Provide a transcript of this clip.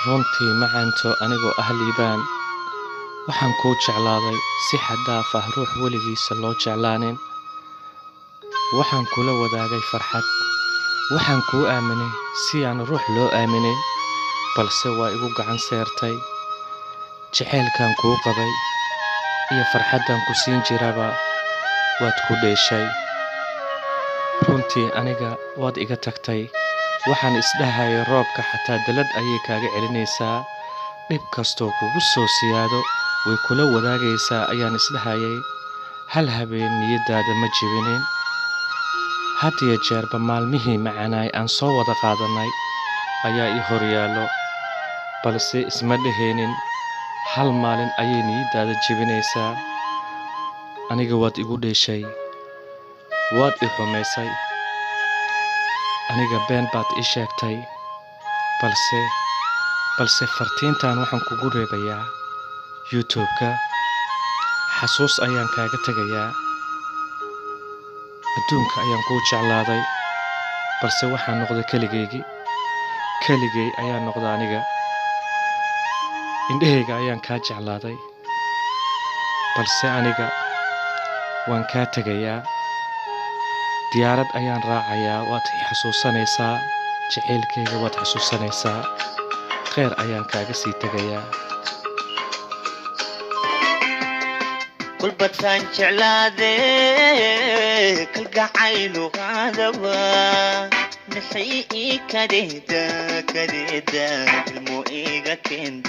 Runtii macanto, anigoo ah Liibaan, waxaan kuu jeclaaday si xad dhaaf ah ruux weligiisa loo jeclaanin. Waxaan kula wadaagay farxad. Waxaan kuu aaminay si aan ruux loo aaminin, balse waa igu gacan seertay. Jaceylkan kuu qabay iyo farxaddan ku siin jiraba waad ku dheeshay. Runtii aniga waad iga tagtay. Waxaan isdhahayay roobka xataa dalad ayay kaaga celinaysaa. Dhib kastoo kugu soo siyaado way kula wadaagaysaa ayaan isdhahayay. Hal habeen niyadaada ma jebinin. Had iyo jeerba maalmihii macaanaay aan soo wada qaadanay ayaa i horyaallo, balse isma dheheenin hal maalin ayay niyadaada jebinaysaa. Aniga waad igu dheeshay, waad i xumaysay. Aniga been baad ii sheegtay, balse fartiintan waxaan kugu reebayaa YouTube-ka. Xasuus ayaan kaaga tegayaa. Adduunka ayaan kuu jeclaaday, balse waxaan noqday keligaygii. Keligay ayaan noqday aniga. Indhahayga ayaan kaa jeclaaday, balse aniga waan kaa tegayaa. Diyaarad ayaan raacayaa, waad i xasuusanaysaa. Jaceylkayga waad xasuusanaysaa. Kheyr ayaan kaaga sii tegayaa. Kulbataan jeclaade kalgacaylu qaadaba, maxay ii kadeeda kadeeda ilmo iga keenta?